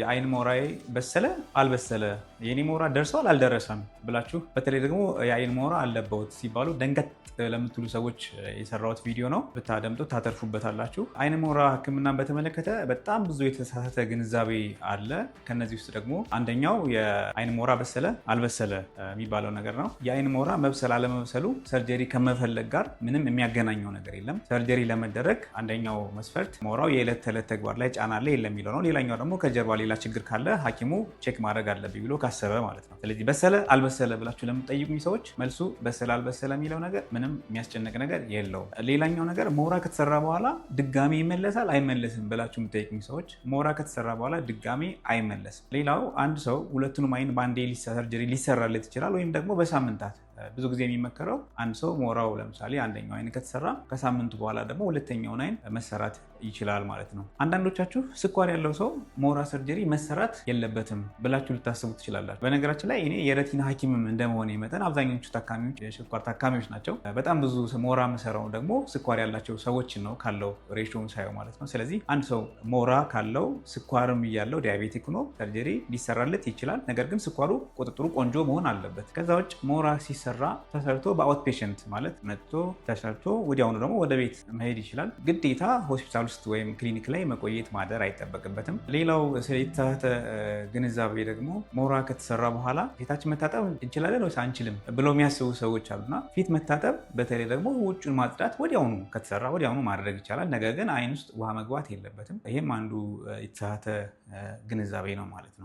የአይን ሞራዬ በሰለ አልበሰለ፣ የኔ ሞራ ደርሷል አልደረሰም ብላችሁ፣ በተለይ ደግሞ የአይን ሞራ አለበት ሲባሉ ደንገጥ ለምትሉ ሰዎች የሰራሁት ቪዲዮ ነው። ብታደምጡት ታተርፉበታላችሁ። አይን ሞራ ሕክምናን በተመለከተ በጣም ብዙ የተሳሳተ ግንዛቤ አለ። ከነዚህ ውስጥ ደግሞ አንደኛው የአይን ሞራ በሰለ አልበሰለ የሚባለው ነገር ነው። የአይን ሞራ መብሰል አለመብሰሉ surgery ከመፈለግ ጋር ምንም የሚያገናኘው ነገር የለም። Surgery ለመደረግ አንደኛው መስፈርት ሞራው የዕለት ተዕለት ተግባር ላይ ጫና አለ የለም የሚለው ነው። ሌላኛው ደግሞ ከጀርባ ሌላ ችግር ካለ ሐኪሙ check ማድረግ አለብኝ ብሎ ካሰበ ማለት ነው። ስለዚህ በሰለ አልበሰለ ብላችሁ ለምትጠይቁኝ ሰዎች መልሱ በሰለ አልበሰለ የሚለው ነገር ምንም የሚያስጨንቅ ነገር የለውም። ሌላኛው ነገር ሞራ ከተሰራ በኋላ ድጋሚ ይመለሳል አይመለስም ብላችሁ የምትጠይቁኝ ሰዎች፣ ሞራ ከተሰራ በኋላ ድጋሚ አይመለስም። ሌላው አንድ ሰው ሁለቱንም አይን በአንዴ surgery ሊሰራለት ይችላል ወይም ደግሞ በሳምንታት። ብዙ ጊዜ የሚመከረው አንድ ሰው ሞራው ለምሳሌ አንደኛው አይን ከተሰራ ከሳምንቱ በኋላ ደግሞ ሁለተኛውን አይን መሰራት ይችላል ማለት ነው። አንዳንዶቻችሁ ስኳር ያለው ሰው ሞራ surgery መሰራት የለበትም ብላችሁ ልታስቡ ትችላላችሁ። በነገራችን ላይ እኔ የ retina ሐኪምም እንደመሆኔ መጠን አብዛኞቹ ታካሚዎች የስኳር ታካሚዎች ናቸው። በጣም ብዙ ሞራ የምሰራው ደግሞ ስኳር ያላቸው ሰዎችን ነው፣ ካለው ratio ን ሳየው ማለት ነው። ስለዚህ አንድ ሰው ሞራ ካለው ስኳርም እያለው diabetic ሆኖ surgery ሊሰራለት ይችላል። ነገር ግን ስኳሩ ቁጥጥሩ ቆንጆ መሆን አለበት። ከዛ ውጭ ሞራ ሲሰራ ተሰርቶ በ outpatient ማለት መጥቶ ተሰርቶ ወዲያውኑ ደግሞ ወደ ቤት መሄድ ይችላል። ግዴታ ሆስፒታል ውስጥ ወይም ክሊኒክ ላይ መቆየት ማደር አይጠበቅበትም። ሌላው የተሳሳተ ግንዛቤ ደግሞ ሞራ ከተሰራ በኋላ ፊታችን መታጠብ እንችላለን ወይስ አንችልም ብለው የሚያስቡ ሰዎች አሉና፣ ፊት መታጠብ በተለይ ደግሞ ውጩን ማጽዳት ወዲያውኑ ከተሰራ ወዲያውኑ ማድረግ ይቻላል። ነገር ግን አይን ውስጥ ውሃ መግባት የለበትም። ይህም አንዱ የተሳሳተ ግንዛቤ ነው ማለት ነው።